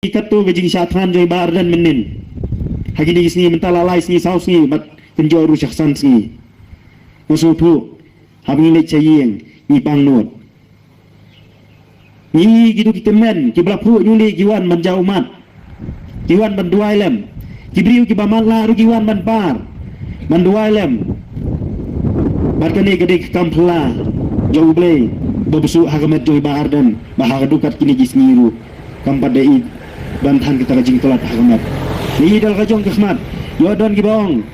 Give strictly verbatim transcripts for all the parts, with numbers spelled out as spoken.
Katto ka jingshah thngan jong i Bah Ardent mynnin. Ha kine ki sngi mynta la lai sngi saw sngi bad kynjoh ruh sha ka san sngi. Nga sngewthuh haba ngi leit sha ïing ngi pang nud. Ngi ki dei ki tymmen kiba la phuh ïuli ki wan ban jaw ummat. Ki wan ban duwai lem. Ki briew kiba matlah ruh ki wan ban par ban duwai lem. Bad kane ka dei ka kam phylla jong U Blei ba buh shuh ha ka met jong i Bah Ardent ba ha ka dukhat kine ki sngi ruh kam pat da i ban than kata ka jingtlot ha ka met. Ngi dal ka jong ka khmat ïoh don kiba ong,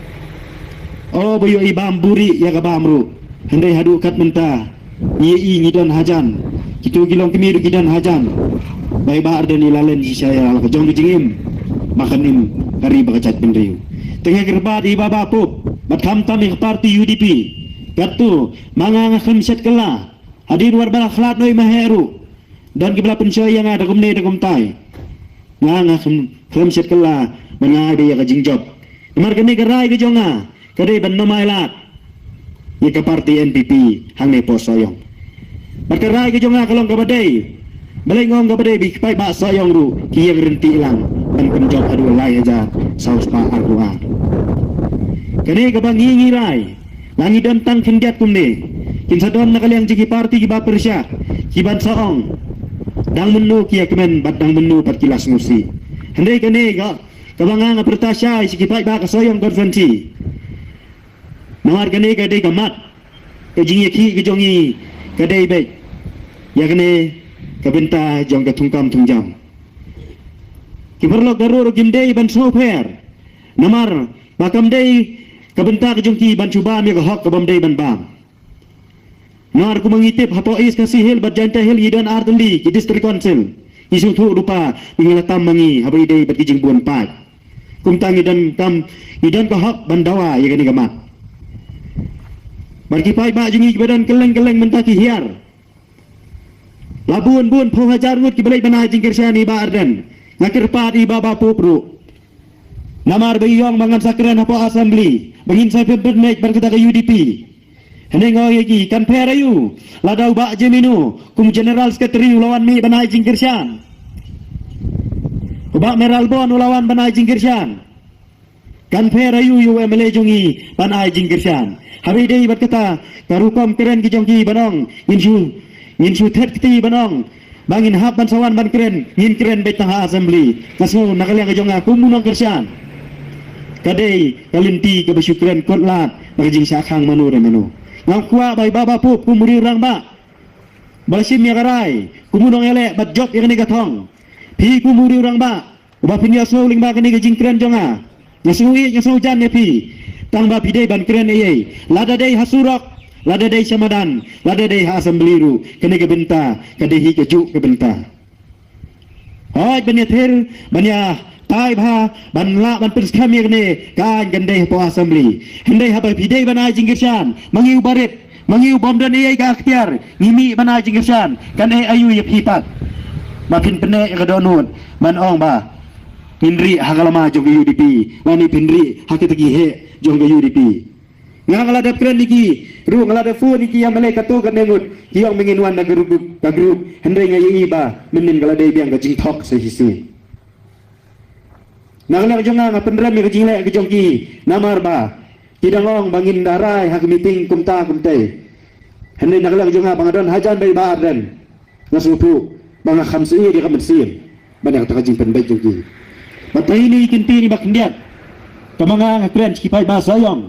o ba ïoh i bam buri ïa ka bam ruh. Hynrei haduh kat mynta ngi i ngi don hajan. Kito ki longkmie ruh ki don hajan. Ba i Bah Ardent i la len shisha ïa la ka jong ka jingim ba kan im ka ri bad ka jaitbynriew. Te nga kyrpad i Bah Bah Pup bad khamtam i ka party U D P. Katto ma nga nga khlem shet kylla. Hadien wat ba la khlad noh i Maheh ruh don kiba la pynshoi ïa nga da kumne da kumtai. Nga nga khlem, khlem shet kylla ban nga ai beit ïa ka jingjop. Namar kane ka rai ka jong nga ka dei ban nym ailad ïa ka party N P P hangne hapoh Sohiong. Bad ka rai ka jong nga ka long kaba dei, balei nga ong kaba dei, ba ki paidbah Sohiong ruh ki ïeng ryntih lang ban pynjop haduh lai hajar saw spah arphew ar. Kane kaba ngi ngi rai. La ngi don tang khyndiat kumne. Kin sa don na ka liang jong ki party kiba pyrshah, kiban sa ong dang mynno ki ïa kmen bad dang mynno pat ki la sngewsih. Hynrei kane ka, kaba nga nga pyrta shai sha ki paidbah ka Sohiong constituency. Namar kane ka dei ka mat ka jingïakhih ka jong ngi ka dei beit ïa kane ka bynta jong ka thungkam thungjam. Ki paralok, ka ruh ruh kim dei ban sngewpher. Namar ba kam dei ka bynta ka jong ki ban shu bam ïa ka hok ka bym dei ban bam. Namar kumba ngi tip hapoh East Khasi Hills bad Jaintia Hills ngi don ar tylli ki District Council. Ngi sngewthuh ruh ba ngi la tam ma ngi haba ïadei bad ki jingbun paid. Kumta ngi don kam, ngi don ka hok ban dawa ïa kane ka mat. Bad ki paidbah jong ngi kiba don kylleng kylleng mynta ki hiar. La bun bun phew hajar ngut kiba leit ban ai jingkyrshan ïa i Bah Ardent. Nga kyrpad ïa i Bah Bah Pup ruh. Namar ba i ong ba ngan sa kren hapoh Assembly ba ngin sa pynbeit bad kata ka U D P. Hynrei nga ong ïa ki, kan pher aïu lada u Bah Jemino kum General Secretary u la wan mih ban ai jingkyrshan. U Bah Mayralborn u la wan ban ai jingkyrshan. Kan pher aïu ïa u M L A jong ngi ban ai jingkyrshan. Haba ïadei bad kata ka rukom kren ki jong ki ban ong ngin shu, ngin shu thet kti ban ong ba ngin hap ban sa wan ban kren, ngin kren beit tang ha Assembly. Nga sngew na ka liang ka jong nga kum u nongkyrshan ka dei ka lynti kaba shu kren kut lad na ka jingshah khang mano re mano. Nga kwah ba i Bah Bah Pup kum u riew rangbah ba la shim ïa ka rai kum u nongïaleh bad jop ïa kane ka thong. Phi kum u riew rangbah uba phin ïohsngew lyngba kane ka jingkren jong nga. Nga sngew ïeit, nga sngew jan ïa phi. Tang ba phi dei ban kren ei ei, lada dei ha surok, lada dei sha madan, lada dei ha Assembly ruh, kane ka bynta ka dei hi kajuh ka bynta. Hooid, ban ïathir, ban ïatai bha, ban lah ban pynskhem ïa kane ka aiñ kan dei hapoh Assembly. Hynrei haba phi dei ban ai jingkyrshan ma ngi uba rit, ma ngi u bym don ei ei ka ikhtiar, ngi mih ban ai jingkyrshan, kan ai aïu ïa phi pat ba phin pyneh ïa ka dohnud ban ong ba ngin rieh ha ka lama jong ka U D P lane phin rieh ha kita ki heh jong ka U D P? Nga nga la dep kren ïa ki ruh, nga la dep phone ïa ki ïa ma lei katto katne ngut, ki ong ba ngin wan na ka group, ka group. Hynrei nga ïohi ba mynnin ka la dei biang ka jingthok sa shisien. Na ka liang jong nga nga pynrem ïa ka jingleh ka jong ki namar ba ki dang ong ba ngin da rai ha ka meeting kumta kumtei. Hynrei na ka liang jong nga ba nga don hajan bad i Bah Ardent, nga sngewthuh ba nga kham sngewsih ïa ka mynsiem ban ïa kata ka jingpynbeit jong ki. Bad tang ine i kynti ine ba khyndiat kaba nga nga kren sha ki paidbah Sohiong.